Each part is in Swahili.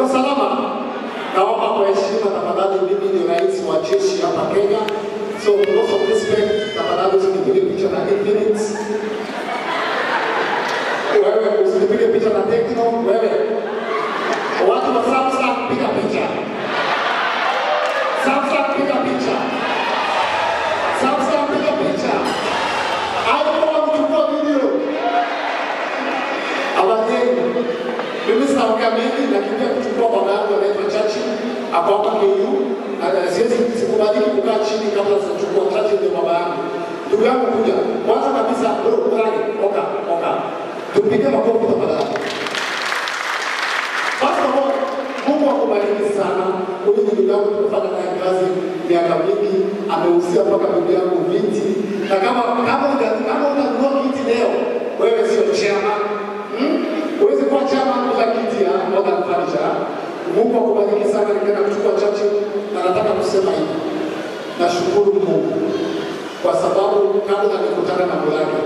Mko salama? Naomba kwa heshima tafadhali, mimi ni rais wa jeshi hapa Kenya. So because of respect, tafadhali usinipige picha na Infinix. Wewe usinipige picha na Tecno, wewe. Watu wa Samsung piga picha. Samsung piga picha. Samsung piga picha. iPhone chukua video. Habari. Mimi sinaongea mengi, lakini pia kuchukua baba yangu anaitwa Chachi, ako hapa KU. Na siwezi sikubaliki kukaa chini kabla sijachukua Chachi, ndio baba yangu. Ndugu yangu kuja. Kwanza kabisa, bro, Murage, oka, oka. Tupige makofi tafadhali. First of all, Mungu akubariki sana. Huyu ni ndugu yangu, tumefanya naye kazi miaka mingi, amehusia mpaka bibi yangu viti. Na kama utanunua kiti leo, wewe sio chairman. Huwezi kuwa chairman bila kiti ya Modern Furniture. Mungu akubariki sana. Nikaenda kuchukua Chachi na nataka kusema hivi. Nashukuru Mungu kwa sababu kabla nikutana na Murage,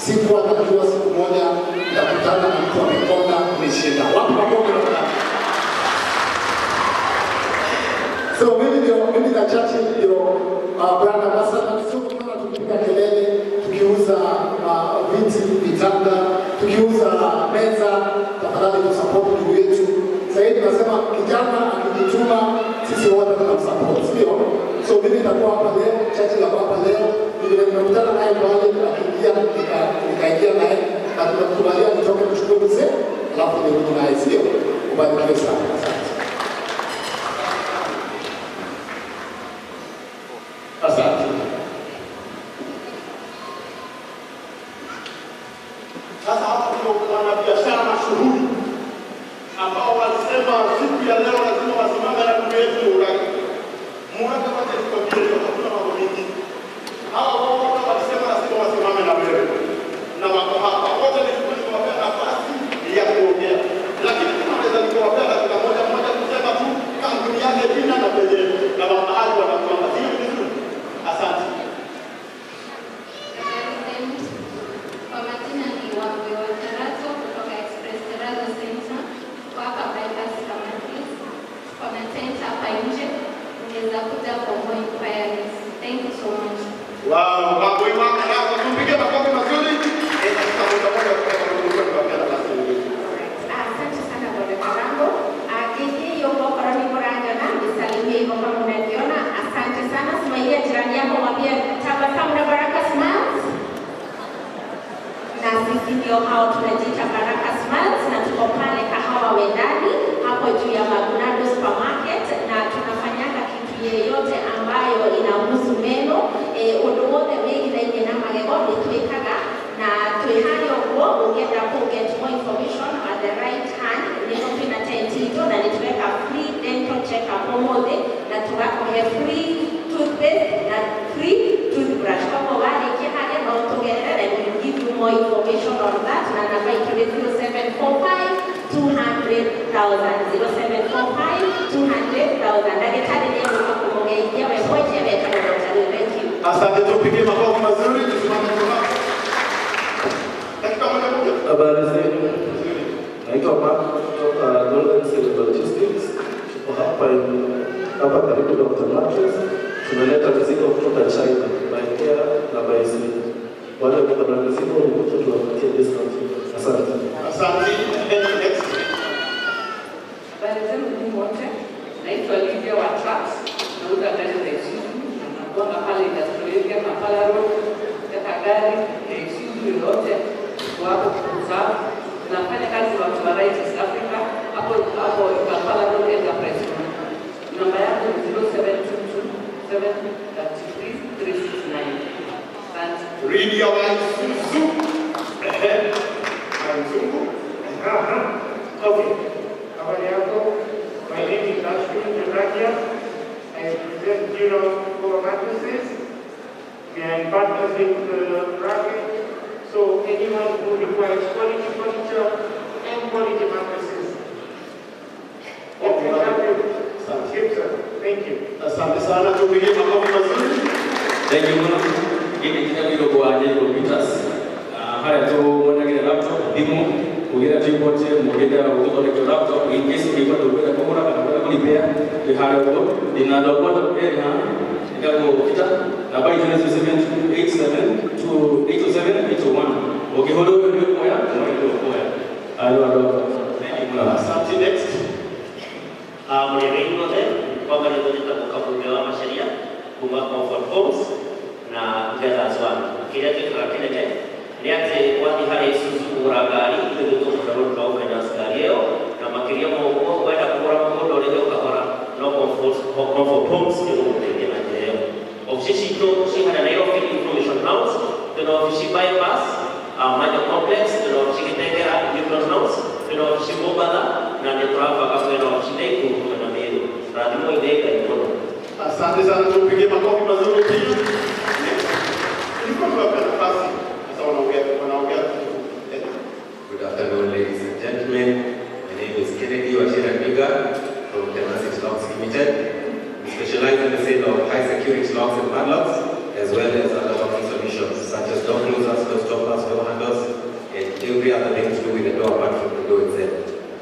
sikuwa najua siku moja nitakutana na mtu amekonda kunishinda. Wapi makofi na Murage? So mimi na Chachi ndio brand ambassador. So tunaona tukipiga kelele, tukiuza viti, vitanda, tukiuza meza, tafadhali tusupport ndugu yetu. Sasa hivi tunasema kijana akijituma, sisi wote tunamsupport, sio? So mimi nitakuwa hapa leo, Chachi nitakuwa hapa leo. Vile nimekutana naye pale akiingia, nikaingia naye na tunakubalia nitoke kuchukua mzee, alafu nirudi naye, sio? Ubarikiwe sana. Asante. Asante. Sasa hapa ndio wanabiashara mashuhuri ambao walisema siku ya leo lazima wasimame na ndugu yetu Murage. Murage, wacha nikwambie, hakuna mambo mengi. Hawa wote walisema lazima wasimame na wewe na wako hapa wote. Nilikuwa nimewapea nafasi ya kuongea, lakini tunaweza nikawapea dakika moja moja kusema tu kampuni yake jina na penye na mahali wanakuanga. Sio vizuri? Asante. Habari zenu. Kwa majina ni Wangwe wa Terazo kutoka Express Terazo Center. Tuko hapa Bypass Kamatis. Tuko na tent hapa nje. Unaweza kuja for more inquiries. Thank you so much. Wow, Wangwe wa Terazo, tupige makofi mazuri. Dakika moja moja kutoka kwa niwapea nafasi nyingine. Asante sana, Bwana Karango. Gigi yoko koroni Murangana, nisalimie hivyo kama unaniona. Asante sana. Smilia jirani yako, mwambie tabasamu na Baraka Smiles. Na sisi ndio hao tunajiita Baraka Smiles na tuko pale Kahawa Wendani hapo juu ya Magunado Supermarket, na tunafanyanga kitu yeyote ambayo inahusu meno, undu wothe wĩgithainie na magego nĩ twĩkaga na twĩ harĩa ũguo. Ũngĩenda kũ get more information, at the right hand nĩho twĩna tent itũ, na nĩ tũreka free dental check up ũmũthĩ na tũgakũhe free toothpaste na free toothbrush. Koguo warĩkia harĩa no tũgerere and we'll give you more information on that, na namba itũ nĩ 0745 200,000, 0745 200,000. Ndagĩtarĩ nĩ egũka kũmũgeithia we mwenye wetagwo Dr. Thank you. Asante, tupige makofi mazuri, tusimame tu hapo. Dakika moja moja. Habari zenu. Naitwa Mark kutoka Golden City Logistics. Tuko hapa karibu Dr. Mattress. Tumeleta mizigo kutoka China by air na by sea. Wale wako na mizigo mkuja tuwapatie discount. Asante. Asante. Next. Habari zenu nyinyi wote. Naitwa Lydia wa Trucks. Nauza gari za Isuzu na nakuanga pale Industrial Area, Kampala Road. Nataka gari ya Isuzu yoyote, tuko hapo kuuza. Tunafanya kazi na watu wa Right East Africa hapo hapo Kampala Road Enterprise Group. Namba yangu ni 0722 733 369. Asante. Lydia wa Isuzu. Ehe. Na mzungu. Okay. Habari yako? My name is Ashwin Janakia. I represent Giro Four Mattresses. We are in partnership with Racket. So anyone who requires quality furniture and quality mattresses, Okay. can help you. Asante. Gibson, thank you. Asante sana, tupige makofi mazuri. Thank you muno. Gini jina gwitwo kwa Jacob Peters. Harĩa tũmwenagĩra laptop, thimũ, kũgĩra tripod, mũngĩenda gũthondeka laptop, in case ũngĩkorwo there we had a go in a logo area ĩtagwo Peter namba itũ nĩ 0787 807 801 ũngĩhũra ũyũ nĩ ũkuoya na ũyũ ndũkuoya andũ andũ thank you mũno. Asante. Next. Mũrĩega inyuothe, kwamba nĩ njĩtagwo Kabunge wa Macharia kuma Comfort Homes na Together as One. Kĩrĩa twĩkaga kĩnene nĩ atĩ wathiĩ harĩ Isuzu kũgũra ngari, ithuĩ nĩ tũkũhota gũruta finance ngari ĩyo, na makĩria ma ũguo wenda kũgũra mũgũnda ũrĩhe ũkahora, no Comfort Homes nĩ gũgũteithia na njĩra ĩyo. Obici citũ ciĩ harĩa Nairobi Information House, twĩna obici Bypass, Majo Complex, twĩna obici Gĩtengera Newton House, twĩna obici Mombatha, na nĩ tũrabanga kwĩna obici Naikuru na Meru. Rathimwo ithe Ngai mũno. Asante sana, tupigie makofi mazuri pia. Next. Ilikuwa tuwapea nafasi sasa, wanaongea wanaongea. Good afternoon, ladies and gentlemen. My name is Kennedy Wachira Miga from Tenacity Locks Limited. We specialize in the sale of high security locks and padlocks, as well as other locking solutions such as door closers, door stoppers, door handles, and every other thing to do with the door apart from the door itself.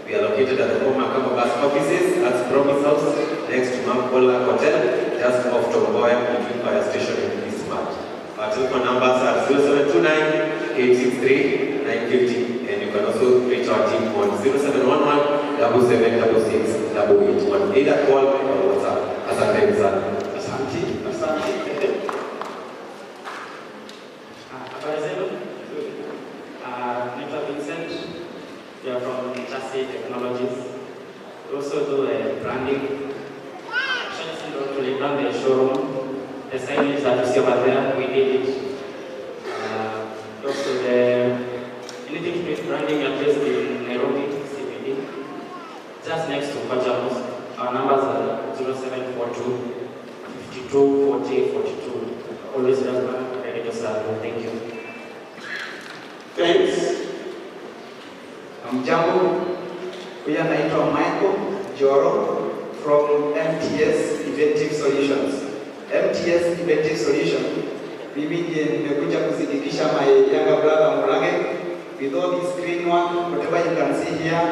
We are located at the former Kamba Bus offices at Promise House, next to Mambola Hotel, just off Tomboya, between Fire Station and Eastmart. Our telephone numbers are 0729 863 950, and you can also reach our team on 0711 7766 881, either call or WhatsApp. Asante sana. Asante, asante. Habari zenu. Naitwa Vincent. We are from Chassis Technologies. We also do branding. Actually, to rebrand the showroom. The signage that you see over there, we did it. Also, the anything to do with branding, we are based in Nairobi, CBD, just next to Kwacha Mosque. Our numbers are 0742 52 40 42. Always welcome, ready to serve. Thank you. Thanks. Mjambo, huyu anaitwa Michael Joro from MTS Inventive Solutions. MTS Inventive Solution, mimi ndiye nimekuja kuzidikisha my younger brother Murage with all this screen work, whatever you can see here,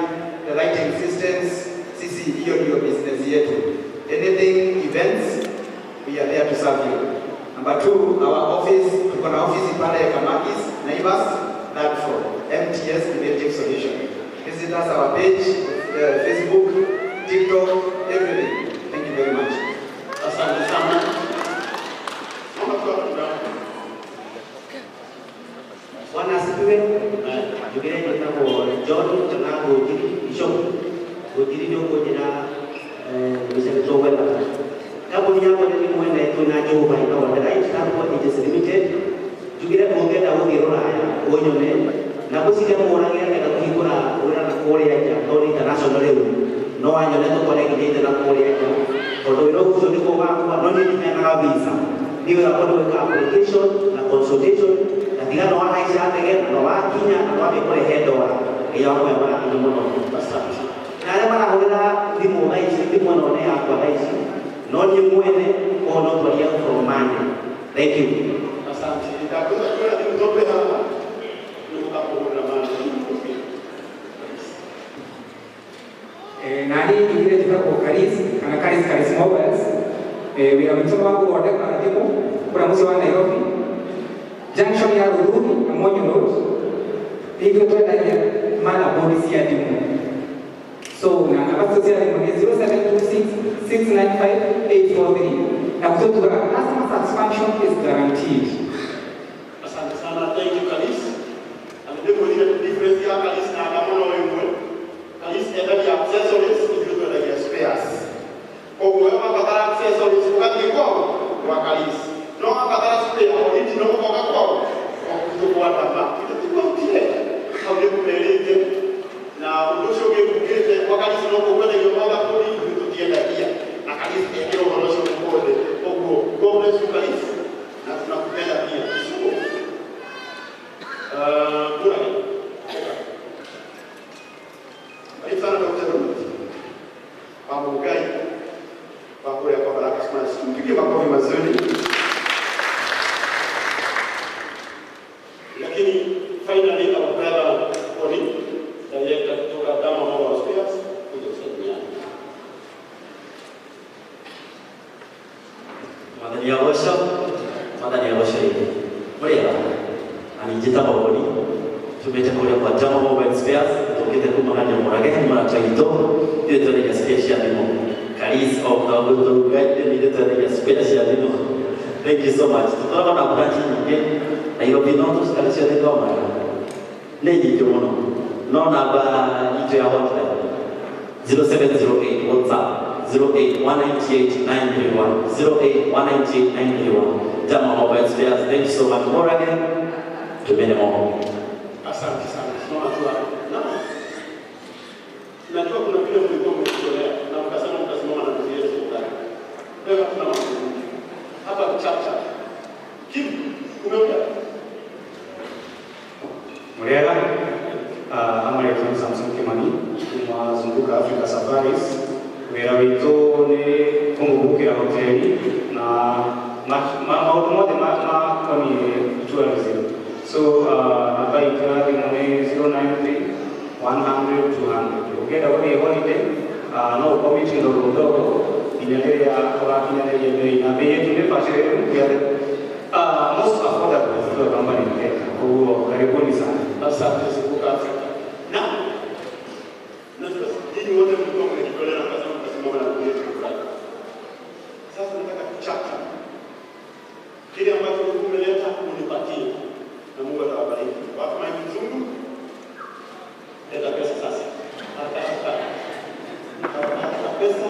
the lighting systems, sisi hiyo ndio business yetu. Anything events, we are there to serve you. Number two, our office, tuko na office pale ya Kamakis, Naivas, third floor, MTS Inventive Solution. Visit us our page, Facebook, TikTok, everything. Thank you very much. Asante sana. Naomba tu Bwana asifiwe. Njugire njĩtagwo John kana Ngũnjiri Bishop. Ngũnjiri nĩ ũkũnjĩra mbica nĩ tũgwethaga. Kambuni yakwa nĩ mwene twĩna Jehova ĩtagwo The Right Transport Agency Limited. Njugire ũngĩenda gũthiĩ rũraya ũnyone na ngwĩciria Mũrage akĩenda kũhingũra wĩra na kũrĩa nja tondũ nĩ international rĩu no anyone tũkore nginyĩte na kũrĩa nja tondũ wĩra ũcio nĩguo wakwa no niĩ ndiheanaga visa. Niĩ wĩra wakwa nĩ gwĩka application na consultation na tiga no wahaica ndege na no wakinya na wamĩkũrehe ndora nginya wakũhe marathimo mũno. Na arĩa marahũrĩra thimũ thaa ici thimũ ĩno nĩ yakwa thaa ici no niĩ mwene koguo no twarie from Monday. Thank you. Asante. Ndakwenda kuona thimũ tope haha nĩgũkakũhũrĩra mani. Nani njugire njĩtagwo Karis kana Karis Karis Mobiles. Wĩra witũ wa gũthondeka thimũ kũrĩa mũciĩ wa Nairobi, junction ya Rururi na Monyo Road. Ithuĩ twendagia motherboard cia thimũ. So na namba citũ cia thimũ nĩ 0726 695 843 na gũtũ tugaga customer satisfaction is guaranteed. Asante sana. Thank you Karis. Na nĩndĩkwĩrire difference ya Karis na Adamu no ĩmwe. Karis endagia accessories, ithuĩ twendagia spares. Koguo we wabatara accessories ũgathiĩ kwao gwa Karis. No wabatara spare original ũgoka kwao gwitũ kwa Adama. Ithuĩ tikuautire hau nĩngũmerĩte na ũndũ ũcio ũngĩ ngugĩte gwa Karis no kũkwendagio motherboard ithuĩ tũtiendagia na Karis ekĩra ũhoro ũcio wothe. Koguo God bless you Karis na tunakupenda pia. Murage. Karibu sana Dr. Ruth wa Mugai wa kule kwa Baraka Smiles. Tumpigie makofi mazuri. Lakini finally our brother Oni, director kutoka Dama Mobile Spares, kuja kusalimiana. Mwathani agocwo, Mwathani agocwo rĩngĩ. Mũrĩega, na niĩ njĩtagwo Boni, tumĩte kũrĩa kwa Jama Mobile Spares, tũkĩte kuma Ng'ania Mũrage, nĩ mũrata witũ, ithuĩ twendagia spare cia thimũ. Karis o tũgaite ithuĩ twendagia spare cia thimũ. Thank you so much. Tũkoragwo na branch nyingĩ Nairobi, no tũcikari ciothe thomara nĩ nyingĩ mũno, no namba itũ ya hotline 0708 WhatsApp 08198931 08198931. Jama Mobile Spares, thank you so much. More again, tumene mo. Asante sana. Simama tu hapo. Na najua kuna vile mlikuwa mmejitolea na mkasema mtasimama na ndugu yetu Murage. Leo hatuna mambo mengi. Hapa chap chap. Kim, umeongea? Murera, I'm Samson Kimani, kuma Zunguka Africa Safaris. Wĩra witũ nĩ kũmũbukĩra hoteli na maũndũ mothe makoniĩ tourism. So namba itũ ya thimũ nĩ 093 100 200. Ũngĩenda gũthiĩ holiday, no ũcommit ndogo ndogo nginya rĩrĩa ũgakinyanĩria bei, na bei yetu nĩ bacĩrĩru, we are the most affordable tour company in Kenya. Koguo karibuni sana. Asante Zunguka Africa. Na najua nyinyi wote mlikuwa mmejitolea na mkasema mtasimama na ndugu yetu Murage. Sasa nataka chap chap. Kile ambacho umeleta unipatie na Mungu atawabariki. Wapi maji mzungu? Leta pesa sasa. Haraka haraka. Haraka pesa.